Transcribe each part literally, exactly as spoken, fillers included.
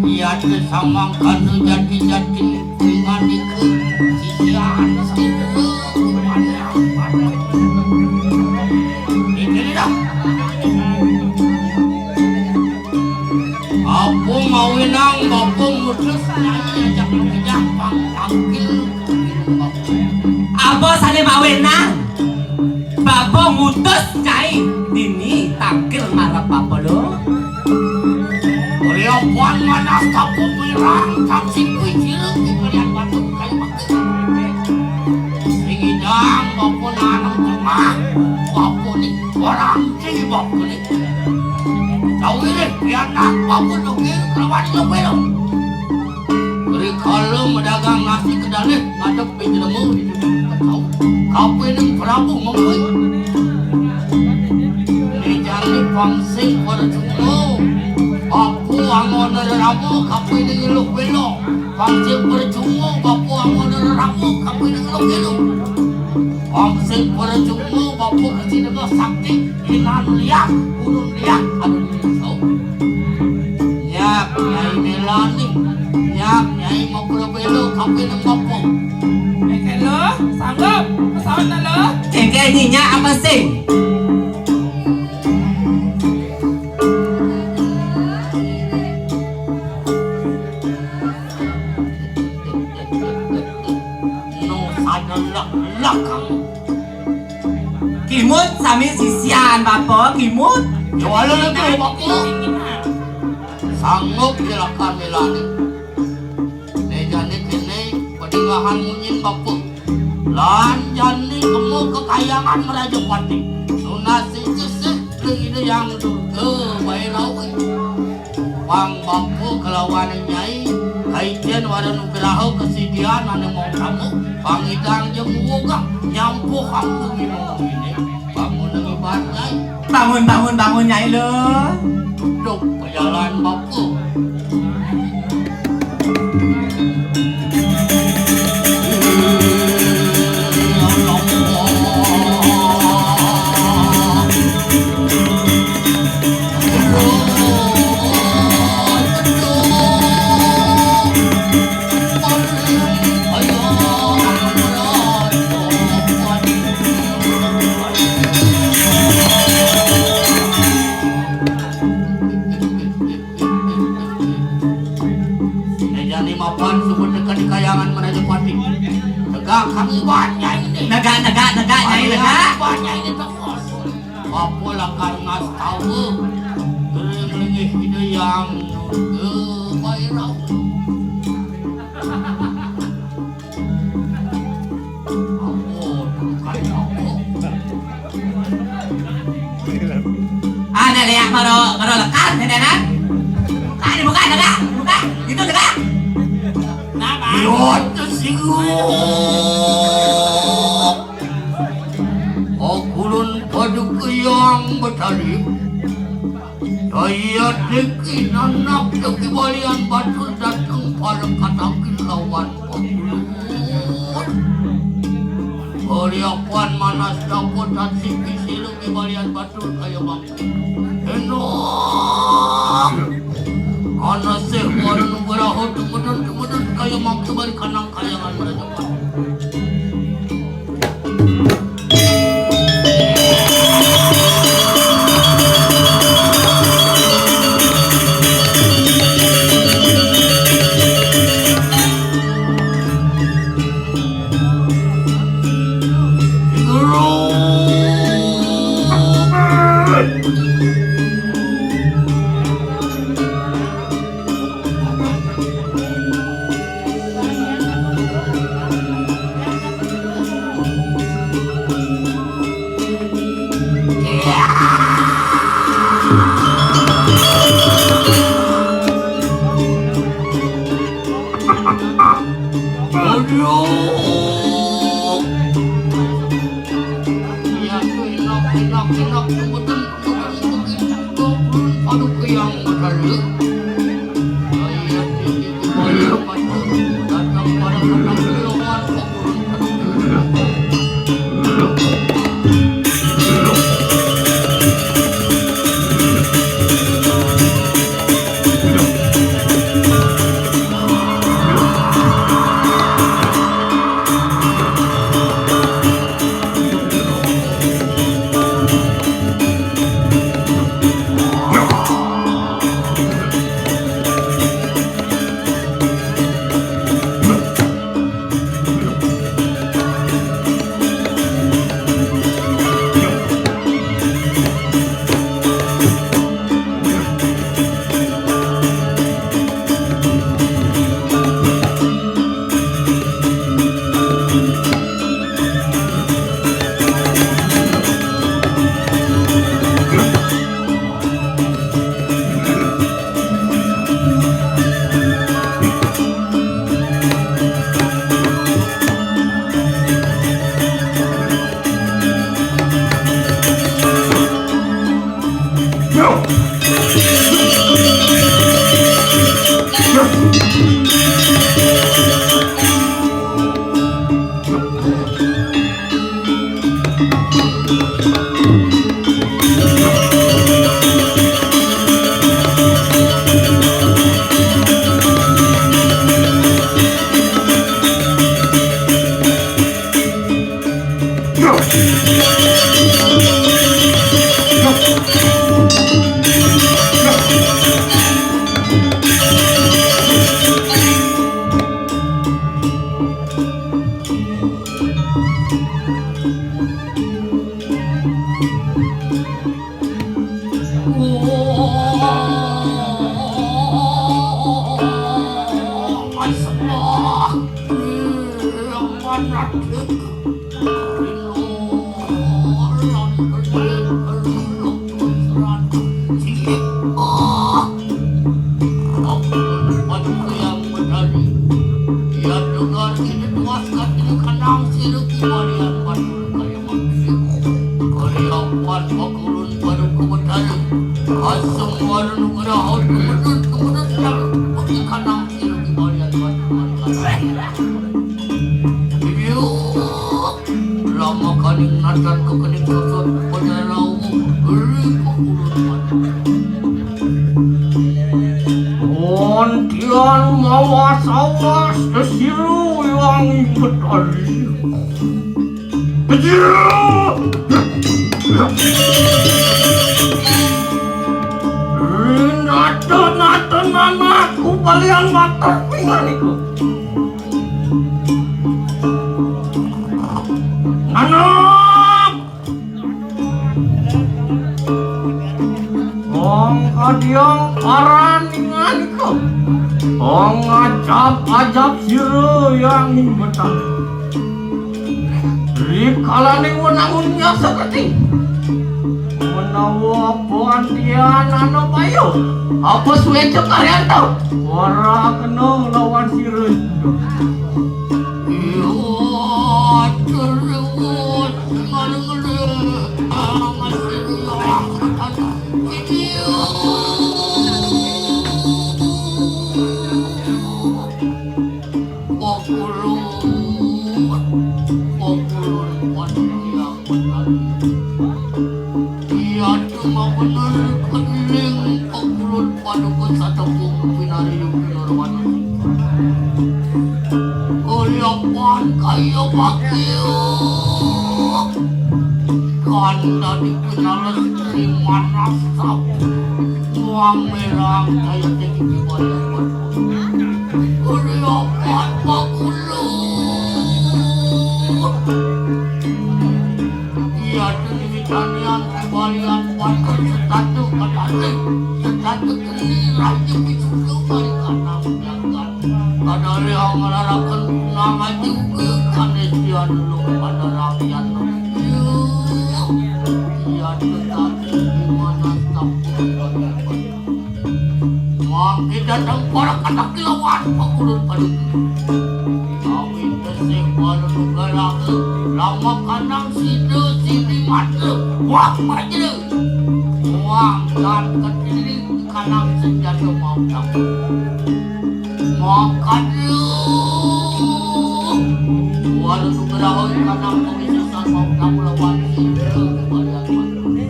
Iya téh samangkan nu jati-jati kuingan dikeun sisian. Ini dah. Apa mawenang bapa ngutus nyai ajak mengejak pang-, panggil. Apa sané mawenang? Bapa ngutus nyai dini tangkil ngarep bapa lo. Riopan manas tapu mirang, taksi kuwi jireng di pilihan batu kayu bakti. Sing idang bapa nanam tengah, bapa ni orang si bapa ni. Tahu ini pianak bapa nukir kelawan nukir. Rikala madagang nasi kedalih ngadep ka jelema di jero taun. Kapining Prabu Mengwi. Né jani pang sing percuma. Aku angon rerama kapining iluh bela. Pang sing percuma bapa angon rerama kapining iluh bela. Pang sing percuma bapa kecil dengan sakti. Inan liak, ulun liak, aduh, nyesel. Nyak, Nyai Melani. Nyak, Nyai mau kula belo, kape nang bapa. Éh, kélo, sanggup, pesawat na lo. Cengké nyinya apa sih? Nu sadelak-delak kamu. Kimut sami sisian, Bapa, kimut. Jual lagi, Bapa. Sanggup silakan milani. Né jani kéné padinggahan munyin, Bapa. Lan jani kemu kekayangan Merajapati. Nunas sisih ring Ida Hyang Durga baé rauh. Pang bapa kelawan nyai, kaitian wara nugraha kasidian ané mau tamu, pangidang jeung muwugang nyampuh kampung ino ini. Bangun nang iban nyai. Bangun, bangun, bangun, nyai lo. Duduk pajalan bapa. Né jani mapan suku teka di kayangan Merajapati. Tegak kami banyak ini. Negak, negak, negak, nyai, negak. Banyak ini tengos. Bapa lakar ngastawa. Gering linggih Ida Hyang Durga baé rauh. Apa? Bukan apa. Ah, nek lihat baru, baru lekar, nek, nek, nek. Buka, dibuka, buka, buka. Itu, buka. Kenapa? Yo, terus singgung. Okulun Paduka Hyang Betari. Daya teki nanak teki balian batur dateng pareng katangkil lawan pakulun. Kaliapan manas dapur dan sipi silu di balian batur kaya mangku. Enak. Ana sih warna nugraha tumedun-tumedun kaya mangku bari kanang kayangan merajapan. Aduh. Iya tuh, enak, enak, enak, tunggu, tunggu, tunggu, tunggu, tunggu, aduh, yang bener. Iya, iya, iya, iya, datang pada datang di lawan, tunggu, tunggu. Lama kaning natan kekening sosot penyarau beri pakulun. Montian mawas-awas kesiru yang betali. Kesiru. Nata-nata nanaku balian matak pinganiku. Nanam. Wong kadiang paraningan iku. Wong ajab-ajab sira yang himbetang. Rikalaning wenangun nyasakati. Menawa apa antian ana payu, apa sueca karyanto? Ora kena lawan sira. Iya, terus ngalengele. Kokulun, kokulun, kokulun, yang menarik. Iya, cuma bener kening kokulun paduka satepung pinari yuki norwana. Keliapan kaya bakil. Kanda dikenal Sri Manasap. Nuang merang kaya tinggi di bawah. Keliapan bakulut. Iya, tinggi tanian kembalian pakai setatu katane. Setatu kini raja pisuda balik kanan jagat. Kadale nglaraken nama juga kanesian lu pada rakyat. Iya, tetapi di mana kampung. Mangke datang para katak kilawan pakulun paduka. Kami tesih para nugaraku, lama kanang sida sini mata. Wah, majra. Wah, dan kediri kanang senjata mau tamu. Makanya, walau nugraha kanang pemisasan mau tamu lawan sida kembali.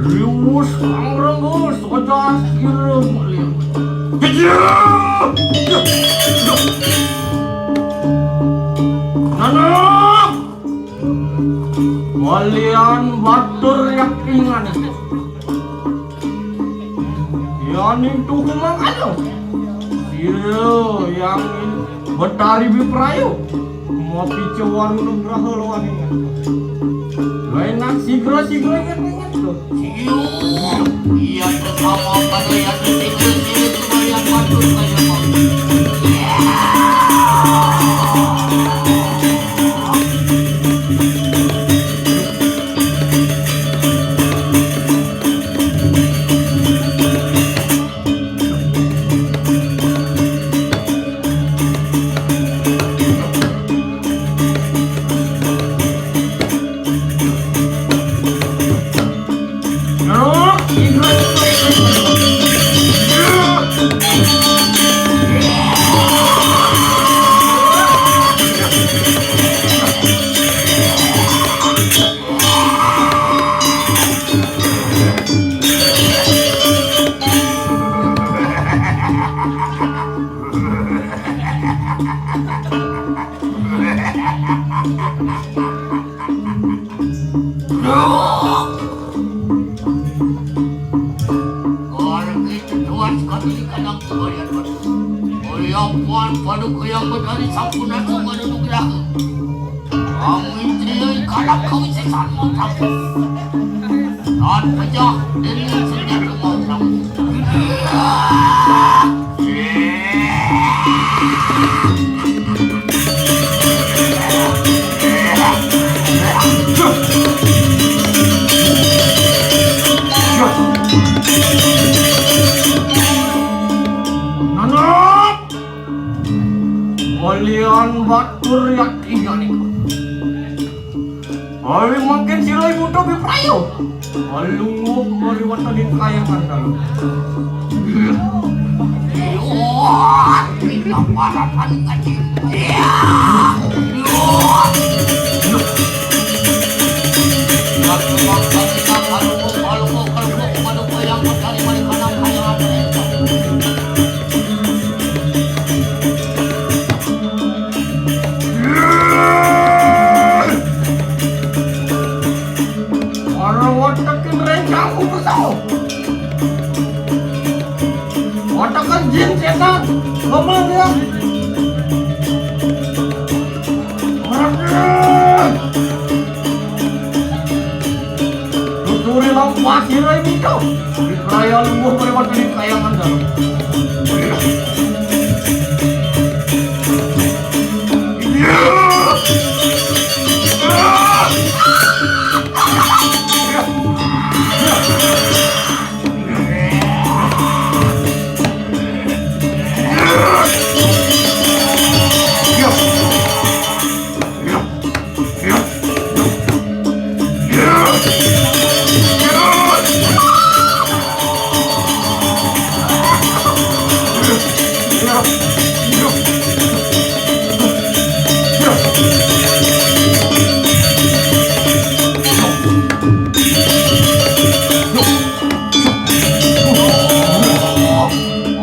Riwus kang renggus, ojas kira melihat. Kecil! Nanam! Walian batur yakingan. Yani tuh mangkana. Sira yang betari biprayo. Mopi cewaru nugraha lawan ingat. Lain nang sigra-sigra ingat-ingat tuh. Iya, sesama pada yang sigra-sigra cuma yang patut saya mau. Kalih tuan sekali kadang kembalian batu. Oleh apuan paduka yang betari sampun asa manugraha. Kami triya kalap kawisésan mau tampung. Lan pejah déning senjata mau tampung. Yan batur yakin nika. Ari mangkin sira ibu to biprayo. Alungguh mari wonten ing kahyangan dalu. Wah, pinaparapan kaji. Ya. Ora watekin rencangku kesel. Watekin jin setan. Ngomong dia. Watekin. Tuturi lampah sira iki to. Raya lungguh mripate ing kahyangan dalu.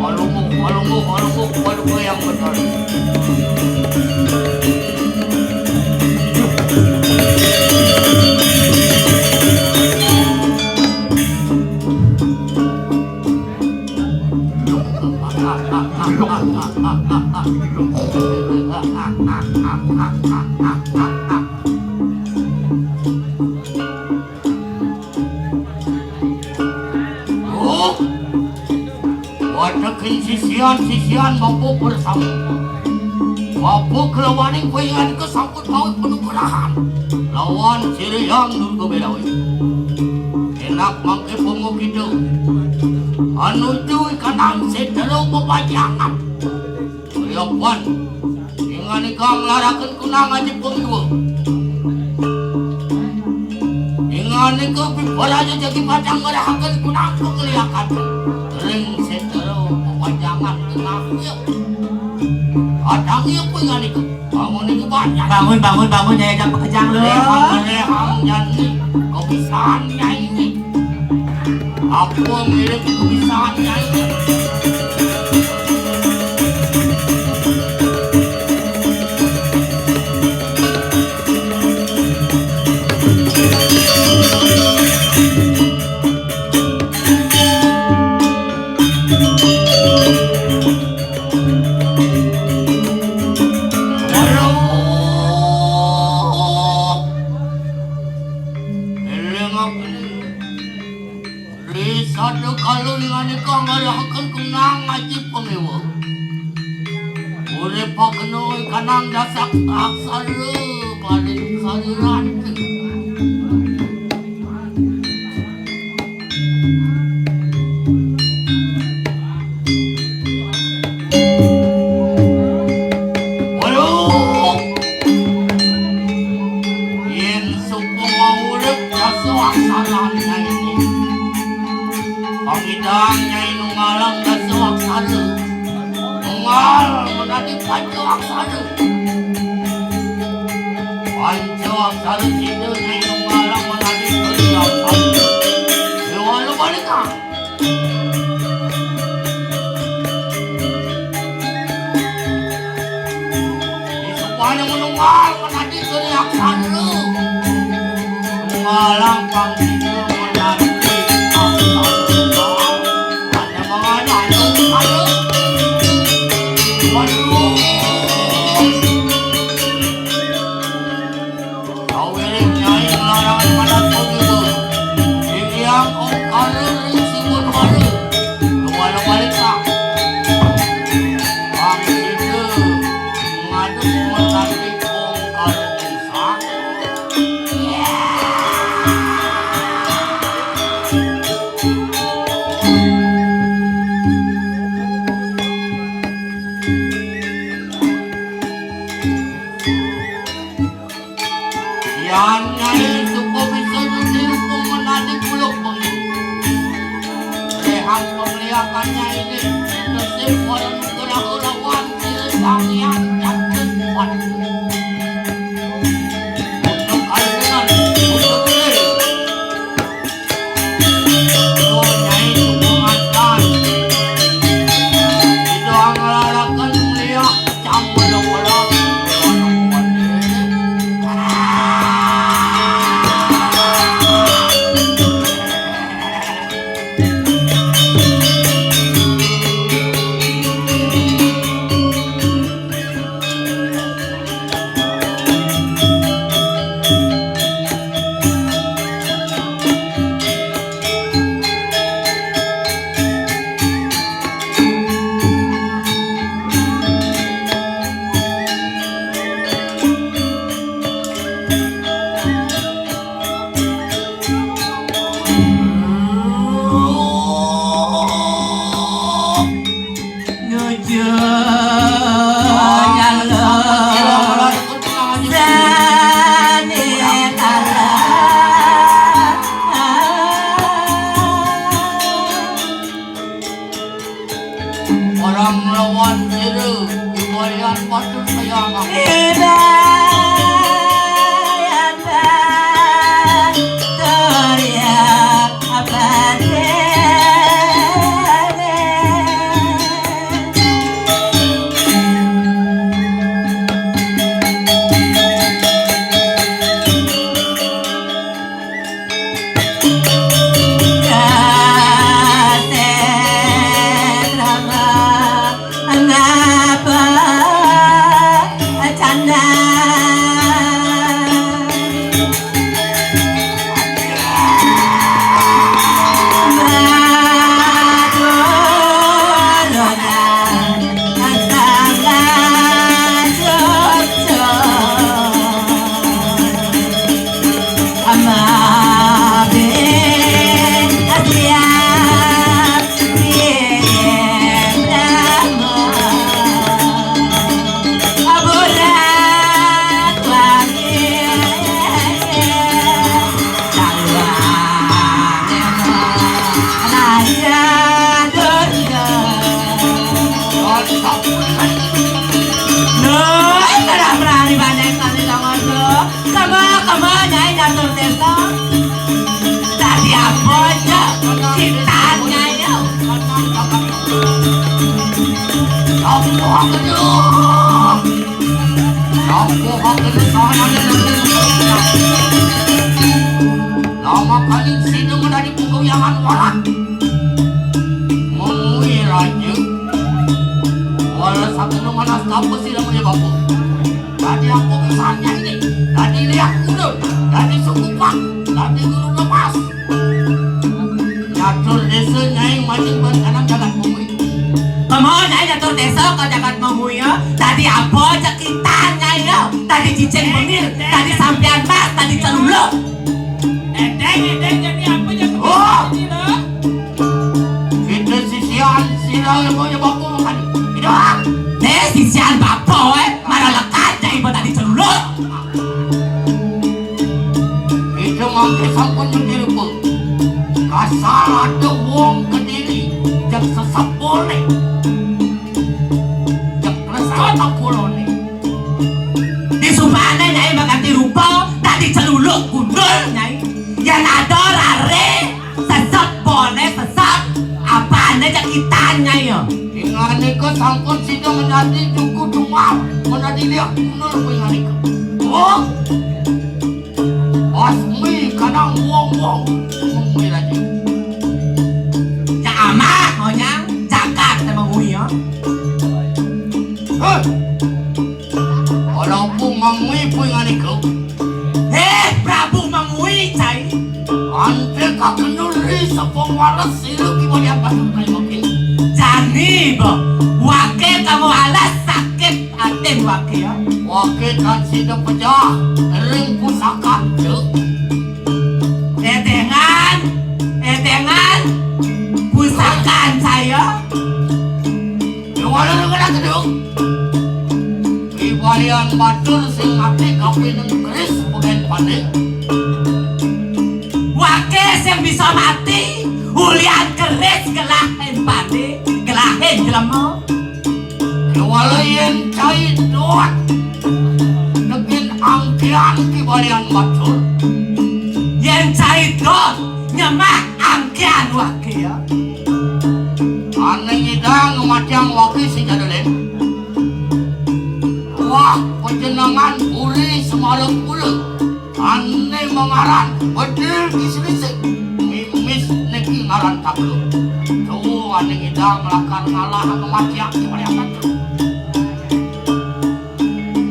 Alungguh, alungguh, alungguh, alungguh yang benar. Oh, watekin sisian-sisian mabuk bersama. Mabuk lawaning payangan kesampun maut penugrahan lawan siriyang Durga Belawi. Enak mangke pongo kita anuju ikanang sedera pepajangan. Riapan, inganika nglaraken kunang aji pangiwa. Inganika piparaja jagi pacang ngarahaken kunang pangliakan. Ring setra papanjangan genah iya. Kadang iya pun inganika. Bangun iki banyak. Bangun, bangun, bangun, Nyai Ajang Pakejang, lho. Rehang, rehang, nyanyi. Kebisaannya ini. Aku mirip kebisaannya ini. Eling aku. Risada kalu inganika ngarahaken kunang aji pangiwa. Urip pakena ikanang dasak aksara paling saliran. Waduh. Yen sumpama urip dasa aksara Nyai ini. Pangidang Nyai Nunggalang dasa aksara. Nunggal menadi panca aksara. Panca aksara cinta Nyai Nunggalang menadi panca aksara. Dewa lu balikan. Di sepanjang menunggal menadi keriak sandu. Mengalang panggilan menadi aksara. Hanya mengalang aksara. Waduh. Sawiring Nyai nglarang manat pemilu. Titiang ongkara ring simun wara. Luwala balikang. Pang sida ngadep menadi ongkara pisan. Yan Nyai suku bisa nyuci rupa menadi kuluk bengi. Rehang pemeliakan Nyai ini nasib orang gerah lawan sila Sang Hyang Cakra Kuat. Untuk kalangan, untuk diri. Orang lawan sira, ibayan patut sayang aku. Kama, kama, Nyai ngatur desa. Dadi apa, Cek? Kita, Nyai. Apa aja? Apa aja? Lama kali sida menjadi penggoyangan warak. Mengui raja. Wala sakena manas tapa sira muni bapa. Dadi apa kesannya ini? Dadi liak kuda, dadi sukupak, dadi guru lepas. Nyatur desa Nyai majeng ban kanang jagat Mengui. Kema Nyai nyatur desa ka jagat Mengui, ya. Dadi apa cekitan Nyai, ya? Dadi cicing bengil, dadi sampian mas, dadi celuluk. Edeng, edeng, jadi apa je? Oh! Kita sisian sira yang punya bapa makan. Hidup. Deh, sisian bapa, eh. Mara lekat, jadi ibu tadi celuluk. Kita mangke sampun nyuci rupa. Kasar ada wong kediri, jak sesep boleh. Jak resep tak boleh. Disubane Nyai maganti rupa, dadi celuluk gundul, Nyai. Yen ada rare, sesep, bone sesep, apane cekitan, Nyai, ya? Inganika sampun sida menjadi juku dumar, menjadi liak gundul, inganika. Oh! Asmi kadang wong-wong, wong kuwi lagi. Cak amah, onyang, cakat sama kuwi, ya. Heh! Ora mpu mangui kuwi ngene, Guk. Heh, Prabu Mangui, cai. Ante kakendul ri sepung wales silu kiwa diampas kayu wake. Jani, Bo. Wake kamu alas sakit atin wake, ya. Wake kan sida pejah ring pusaka, Guk. Etengan, etengan, pusakan saya. Lu wala lu kena gedung. Iwali Yan batur sing mati kapining keris pegen pandé. Waké sing bisa mati ulian keris gelahin pandé, gelahin jelema. Kéwala yén cai dot negin angkian ki balian batur. Yén cai dot nyemah angkian waké ya. Ané ngidang ngematiang waké sing jadulin. Wah, pajenengan uli semalem kula. Ané mangaran Bedil Ki Selisih. Mimis niki ngaran taklu. Tuh, ané ngidang lakar ngalah ngematiang ki balian batur.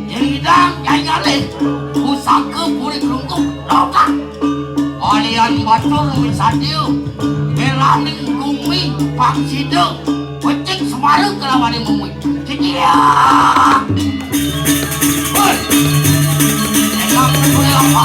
Yén ngidang jai ngalih, pusaka puri klungkung, lokak. Balian batur misadia, belaning gumi, pang sida, becik semara kelawané mumi. Ciciak! Hoi! Enak boleh apa?